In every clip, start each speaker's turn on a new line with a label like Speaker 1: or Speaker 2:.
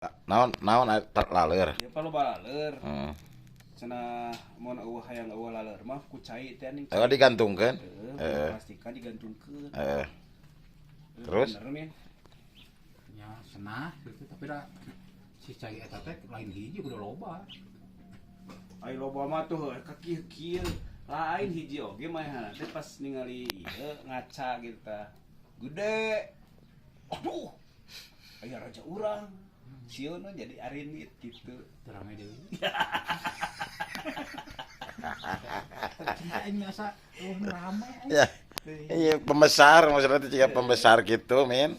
Speaker 1: Naon naon laleur.
Speaker 2: Ya perlu balaleur.
Speaker 1: Heeh.
Speaker 2: Cenah mun eueuh hayang eueuh laleur mah ku cai teh ning.
Speaker 1: Oh, digantungkeun.
Speaker 2: Heeh,
Speaker 1: Heeh.
Speaker 2: pastikan digantungkeun.
Speaker 1: Heeh. Terus?
Speaker 2: Bener nih.
Speaker 3: Ya senah gitu, tapi dah si cai eta teh lain hiji, kudu loba.
Speaker 2: Ai loba mah tuh heuh ka kieu-kieu. Lain hiji oge manehna teh pas ningali ieu ngaca gitu tah. Gede. Aduh. Aya raja urang. Sieun jadi arinit gitu.
Speaker 3: Teu rame deui. Cinta aing asa eueuh nu rame aing.
Speaker 1: Ya. Iya, pembesar maksudnya teh jiga pembesar gitu, Min.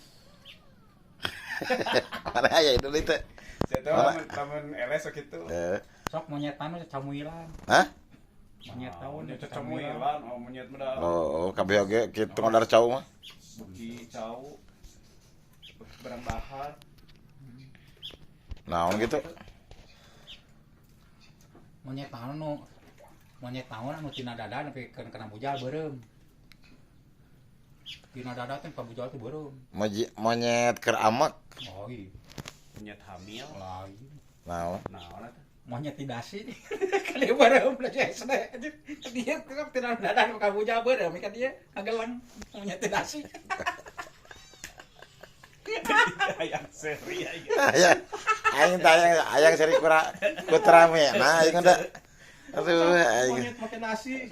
Speaker 1: Mana aya itu teh?
Speaker 2: Saya tahu
Speaker 1: Mana?
Speaker 2: lamun lamun eles gitu.
Speaker 1: Heeh.
Speaker 3: Sok monyet tanu camuilan.
Speaker 1: Hah?
Speaker 3: Monyet tahun
Speaker 2: Monyet camuilan, oh monyet mah da
Speaker 1: Oh, kabeh oge kitu ngodar cau mah.
Speaker 2: Beuki cau. Beuki barang dahar.
Speaker 1: Naon gitu?
Speaker 3: Monyet tahun nu monyet tahun anu tina dada nepi kana bujal beureum. Tina dada teh ka bujal teh beureum.
Speaker 1: Monyet keur amek.
Speaker 3: Oh iya.
Speaker 2: Monyet hamil.
Speaker 3: Lain.
Speaker 1: Naon?
Speaker 2: Naon eta?
Speaker 3: Monyet di dasi. Kan dia beureum lah SD. Dia tetep tina dada ka bujal beureum kan dia ngagelang monyet di dasi.
Speaker 2: Hayang seri aing.
Speaker 1: Aya aing teh hayang hayang seri kura kutrame. Nah, aing udah. Aduh, aing.
Speaker 3: Monyet make nasi.